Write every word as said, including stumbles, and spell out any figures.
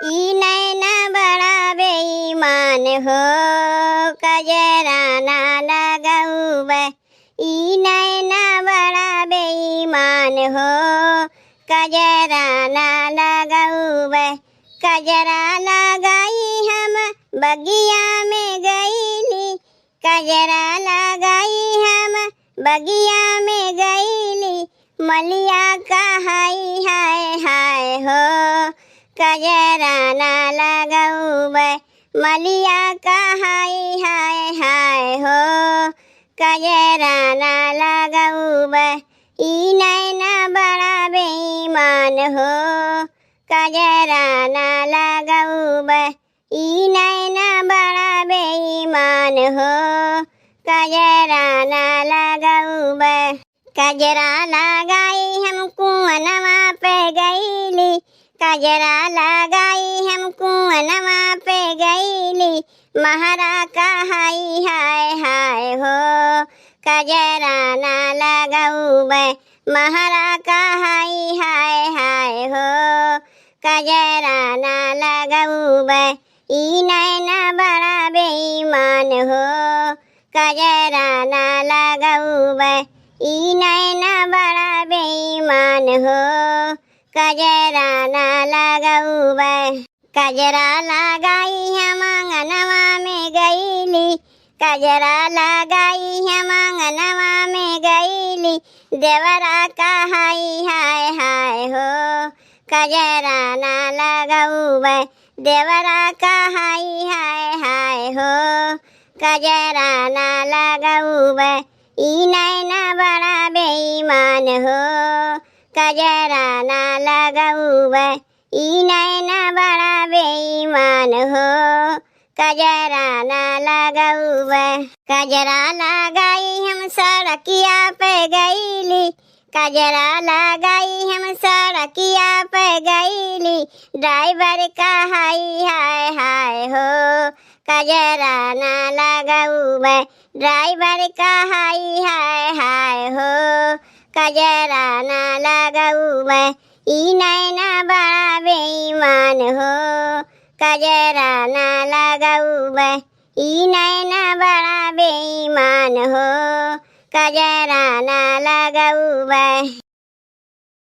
ई नैना बड़ा बेईमान हो, कजरा ना लगउबे। ई नैना बड़ा बेईमान हो, कजरा ना लगउबे। कजरा लगाई हम बगिया में गईली, कजरा लगाई हम बगिया में गईली, मलिया कहाई हाय हाय हो, कजरा ना लगउबे। मलिया कहाई हाय हाय हो, कजरा ना लगउबे। ई नैना बड़ा बेईमान हो, कजरा ना लगउबे। ई नैना बड़ा बेईमान हो, कजरा ना लगउबे। कजरा लगाई हम कुअनवा पे गईली, कजरा लगाई हम कुअनवा पे गईली, महरा कहाई हाय हाय हो, कजरा ना लगउबे। महरा कहाई हाय हाय हो, कजरा ना लगउबे। ई नैना बड़ा बेईमान हो, कजरा ना लगउबे। ई नैना बड़ा बेईमान हो, कजरा ना लगउबे। कजरा लगाई हम आंगनवा में गईली, कजरा लगाई हम आंगनवा में गईली, देवरा कहाई हाय हाय हो, कजरा ना लगउबे। देवरा कहाई हाय हाय हो, कजरा ना लगउबे। ई नैना बड़ा बेईमान हो, कजरा ना लगउबे। ई नैना बड़ा बेईमान हो, कजरा ना लगउबे। कजरा लगाई हम सड़किया पे गईली, कजरा लगाई हम सड़किया पे गईली, ड्राइवर कहाई हाय हाय हो, कजरा ना लगउबे। ड्राइवर कहाई हाय हाय हो, कजरा ना लगउबे। ई नैना बड़ा बेईमान हो, कजरा ना लगउबे। ई नैना बड़ा बेईमान हो, कजरा ना लगउबे।